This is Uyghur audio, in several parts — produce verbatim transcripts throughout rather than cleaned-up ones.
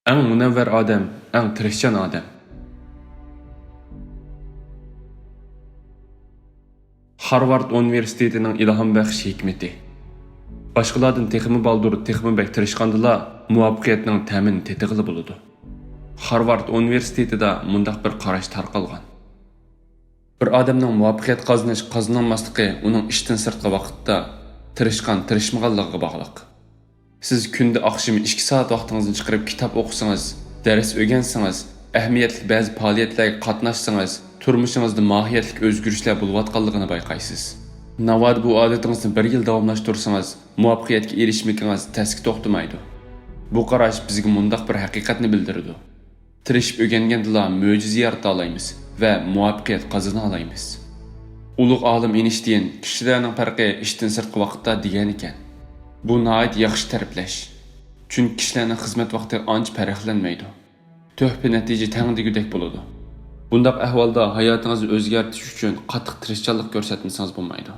ئەڭ مۇنەۋۋەر ئادەم، ئەڭ تىرىشچان ئادەم. خارۋارد ئۇنىۋېرسىتېتىنىڭ ئىلھام بەخش ھېكمىتى. باشقىلاردىن تېخىمۇ بالدۇر، تېخىمۇ بەك تىرىشقاندىلا، مۇۋەپپەقىيەتنىڭ تەمىنى تېتىغىلى بولىدۇ. خارۋارد ئۇنىۋېرسىتېتىدا مۇنداق بىر قاراش تارقالغان. بىر ئادەمنىڭ مۇۋەپپەقىيەت قازىنىش، قازىنالماسلىقى ئۇنىڭ ئىشتىن سىرتقى ۋاقىتتا تىرىشقان، تىرىشمىغانلىقىغا باغلىق. سىز كۈندە ئاقشىمى ئىككى سائەت ۋاقتىڭىزنى چىقىرىپ كىتاب ئوقۇسىڭىز، دەرس ئۆگەنسىڭىز، ئەھمىيەتلىك بەزى پائالىيەتلەرگە قاتناشسىڭىز، تۇرمۇشىڭىزدا ماھىيەتلىك ئۆزگىرىشلەر بولۇۋاتقانلىقىنى بايقايسىز. ناۋادا بۇ ئادىتىڭىزنى بىر يىل داۋاملاشتۇرسىڭىز، مۇۋەپپەقىيەتكە ئېرىشمىكىڭىز تەسكە توختىمايدۇ. بۇ قاراش بىزگە مۇنداق بىر ھەقىقەتنى بىلدۈرىدۇ. تىرىشىپ ئۆگەنگەندىلا مۆجىزە يارىتالايمىز ۋە مۇۋەپپەقىيەت قازىنالايمىز. ئۇلۇغ ئالىم ئېينىشتىين كىشىلەرنىڭ پەرقى ئىشتىن سىرتقى ۋاقىتتا دېگەنىكەن. بۇ ناھايىتى ياخشى تەرىپلەش. چۈنكى كىشىلەرنىڭ خىزمەت ۋاقتى ئانچە پەرقلەنمەيدۇ. تۆھپە نەتىجە تەڭ دېگۈدەك بولىدۇ. بۇنداق ئەھۋالدا ھاياتىڭىزنى ئۆزگەرتىش ئۈچۈن قاتتىق تىرىشچانلىق كۆرسەتمىسىڭىز بولمايدۇ.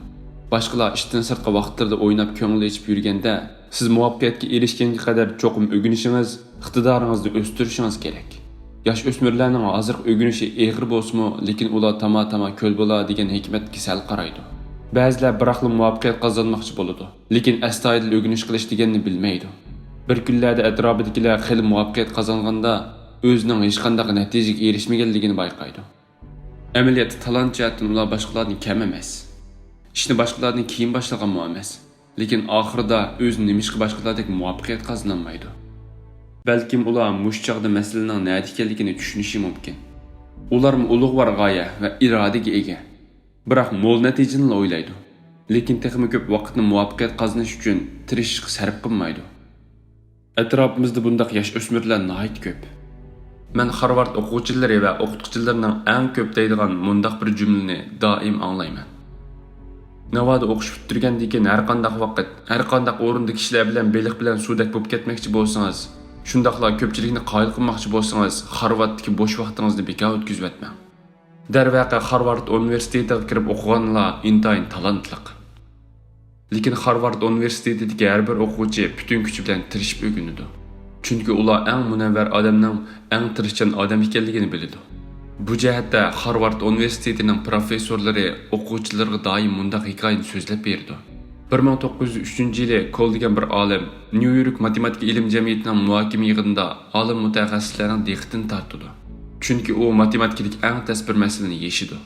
باشقىلار ئىشتىن سىرتقى ۋاقىتلىرىدا ئويناپ كۆڭۈل ئېچىپ يۈرگەندە، سىز مۇۋەپپەقىيەتكە ئېرىشكەنگە قەدەر چوقۇم ئۆگىنىشىڭىز، ئىقتىدارىڭىزنى ئۆستۈرۈشىڭىز كېرەك. ياش ئۆسمۈرلەرنىڭ ھازىرقى ئۆگىنىشى ئېغىر بولسىمۇ، لېكىن ئۇلار تاما-تاما كۆل بولا دېگەن ھېكمەتكە سەل قارايدۇ. بەزىلەر بىراقلا مۇۋەپپەقىيەت قازانماقچى بولىدۇ، لېكىن ئەستايىدىل ئۆگىنىش قىلىش دېگەننى بىلمەيدۇ. بىر كۈنلەردە ئەتراپىدىكىلەر خېلى مۇۋەپپەقىيەت قازانغاندا، ئۆزىنىڭ ھېچقانداق نەتىجىگە ئېرىشمىگەنلىكىنى بايقايدۇ. ئەمەلىيەتتە تالانت جەھەتتىن ئۇلار باشقىلاردىن كەم ئەمەس. ئىشنى باشقىلاردىن كېيىن باشلىغانمۇ ئەمەس. لېكىن ئاخىرىدا ئۆزى نېمىشقا باشقىلاردەك مۇۋەپپەقىيەت قازىنالمايدۇ؟ بەلكىم ئۇلار مۇشۇ چاغدا مەسىلىنىڭ نەدە ئىكەنلىكىنى چۈشىنىشى مۇمكىن. ئۇلارمۇ ئۇلۇغۋار غايە ۋە ئىرادىگە ئىگە. بىراق مول نەتىجىنىلا ئويلايدۇ. لېكىن تېخىمۇ كۆپ ۋاقىتنى مۇۋەپپەقىيەت قازىنىش ئۈچۈن تىرىشىشقا سەرپ قىلمايدۇ. ئەتراپىمىزدا بۇنداق ياش ئۆسمۈرلەر ناھايىتى كۆپ. مەن خارۋارد ئوقۇغۇچىلىرى ۋە ئوقۇتقۇچىلىرىنىڭ ئەڭ كۆپ دەيدىغان مۇنداق بىر جۈملىنى دائىم ئاڭلايمەن. ناۋادا ئوقۇش پۈتتۈرگەندىن كېيىن ھەرقانداق ۋاقىت، ھەرقانداق ئورۇندا كىشىلەر بىلەن بېلىق بىلەن سۇدەك بولۇپ كەتمەكچى بولسىڭىز، شۇنداقلا كۆپچىلىكنى قايىل قىلماقچى بولسىڭىز، خارۋاردتىكى بوش ۋاقتىڭىزنى بىكار ئۆتكۈزۈۋەتمەڭ. دەرۋەقە، خارۋارد ئۇنىۋېرسىتېتىغا كىرىپ ئوقۇغانلار ئىنتايىن تالانتلىق. لېكىن خارۋارد ئۇنىۋېرسىتېتىدىكى ھەر بىر ئوقۇغۇچى پۈتۈن كۈچى بىلەن تىرىشىپ ئۆگىنىدۇ. چۈنكى ئۇلار ئەڭ مۇنەۋۋەر ئادەمنىڭ ئەڭ تىرىشچان ئادەم ئىكەنلىكىنى بىلىدۇ. بۇ جەھەتتە خارۋارد ئۇنىۋېرسىتېتىنىڭ پروفېسسورلىرى ئوقۇغۇچىلىرىغا دائىم مۇنداق ھېكايىنى سۆزلەپ بېرىدۇ. بىر مىڭ توققۇز يۈز ئۈچىنچى يىلى كول دېگەن بىر ئالىم نيۇ يورك ماتېماتىكا ئىلىم جەمئىيىتىنىڭ مۇھاكىمە يىغىنىدا ئالىم مۇتەخەسسىسلەرنىڭ دىققىتىنى تارتىدۇ. چۈنكى ئۇ ماتېماتىكىدىكى ئەڭ تەس بىر مەسىلىنى يېشىدۇ.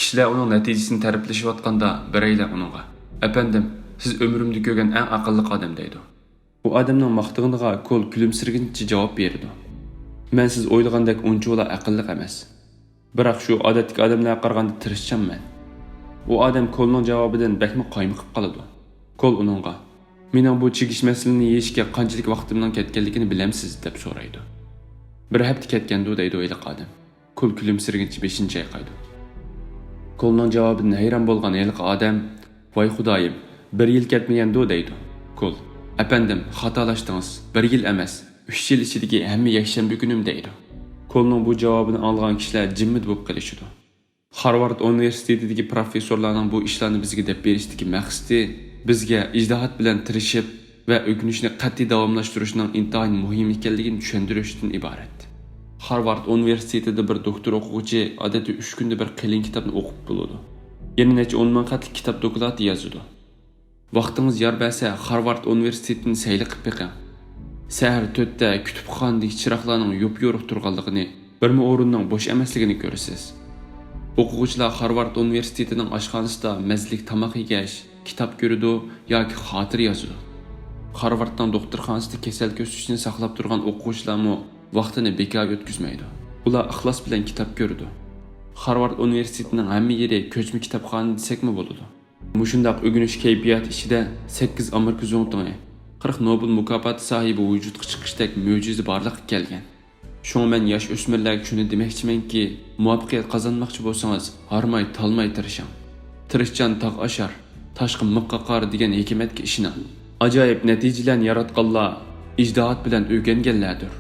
كىشىلەر ئۇنىڭ نەتىجىسىنى تەرىپلىشىۋاتقاندا، بىرەيلەن ئۇنىڭغا، «ئەپەندىم، سىز ئۆمرۈمدە كۆرگەن ئەڭ ئەقىللىق ئادەم» دەيدۇ. ئۇ ئادەمنىڭ ماختىغىنىغا كول كۈلۈمسىرىگىنىچە جاۋاب بېرىدۇ. «مەن سىز ئويلىغاندەك ئۇنچىۋالا ئەقىللىق ئەمەس. بىراق شۇ ئادەتتىكى ئادەملەرگە قارىغاندا تىرىشچانمەن.» ئۇ ئادەم كولنىڭ جاۋابىدىن بەكمۇ قايمۇقۇپ قالىدۇ. كول ئۇنىڭغا، «مېنىڭ بۇ چىگىش مەسىلىنى يېشىشكە قانچىلىك ۋاقتىمنىڭ كەتكەنلىكىنى بىلەمسىز؟» دەپ سورايدۇ. «بىر ھەپتە كەتكەندۇ» دەيدۇ ھېلىقى ئادەم. كول كۈلۈمسىرىگىنىچە بېشىنى چايقايدۇ. كولنىڭ جاۋابىدىن ھەيران بولغان ھېلىقى ئادەم، «ۋاي خۇدايىم، بىر يىل كەتمىگەندۇ؟» دەيدۇ. كول، «ئەپەندىم، خاتالاشتىڭىز. بىر يىل ئەمەس، ئۈچ يىل ئىچىدىكى ھەممە يەكشەنبە كۈنۈم» دەيدۇ. كولنىڭ بۇ جاۋابىنى ئاڭلىغان كىشىلەر جىممىدە بولۇپ قېلىشىدۇ. خارۋارد ئۇنىۋېرسىتېتىدىكى پروفېسسورلارنىڭ بۇ ئىشلارنى بىزگە دەپ بېرىشتىكى مەقسىتى، بىزگە ئىجتىھات بىلەن تىرىشىپ ۋە ئۆگىنىشنى قەتئىي داۋاملاشتۇرۇشنىڭ ئىنتايىن مۇھىم ئىكەنلىكىنى چۈشەندۈرۈشتىن ئىبارەت. خارۋارد ئۇنىۋېرسىتېتىدا بىر دوكتور ئوقۇغۇچى ئادەتتە ئۈچ كۈندە بىر قېلىن كىتابنى ئوقۇپ بولىدۇ. يەنە نەچچە ئون مىڭ خەتلىك كىتاب دوكلاتى يازىدۇ. ۋاقتىڭىز يار بەرسە، خارۋارد ئۇنىۋېرسىتېتىنى سەيلە قىلىپ بېقىڭ. سەھەر تۆتتە كۇتۇپخانىدىكى چىراغلارنىڭ يوپيورۇق تۇرغانلىقىنى، بىرمۇ ئورۇننىڭ بوش ئەمەسلىكىنى كۆرىسىز. ئوقۇغۇچىلار خارۋارد ئۇنىۋېرسىتېتىنىڭ ئاشخانىسىدا مەززىلىك تاماق يېگەچ، كىتاب كۆرىدۇ ياكى خاتىرە يازىدۇ. خارۋاردنىڭ دوختۇرخانىسىدا كېسەل كۆرسىتىشنى ساقلاپ تۇرغان ئوقۇغۇچىلارمۇ ۋاقتىنى بىكار ئۆتكۈزمەيدۇ. ئۇلار ئىخلاس بىلەن كىتاب كۆرىدۇ. خارۋارد ئۇنىۋېرسىتېتىنىڭ ھەممە يېرى كۆچمە كىتابخانا دېسەكمۇ بولىدۇ. مۇشۇنداق ئۆگىنىش كەيپىياتى ئىچىدە سەككىز ئامېرىكا زۇڭتۇڭى، قىرىق نوبېل مۇكاپاتى ساھىبى ۋۇجۇدقا چىقىشتەك مۆجىزە بارلىققا كەلگەن. شۇڭا مەن ياش ئۆسمۈرلەرگە شۇنى دېمەكچىمەنكى، مۇۋەپپەقىيەت قازانماقچى بولسىڭىز، ھارماي، تالماي تىرىشىڭ. «تىرىشچان تاغ ئاشار، تاشقا مىغ قاقار» دېگەن ھېكمەتكە ئىشىنىڭ. ئاجايىپ نەتىجىلەرنى ياراتقانلار ئىجتىھات بىلەن ئۆگەنگەنلەردۇر.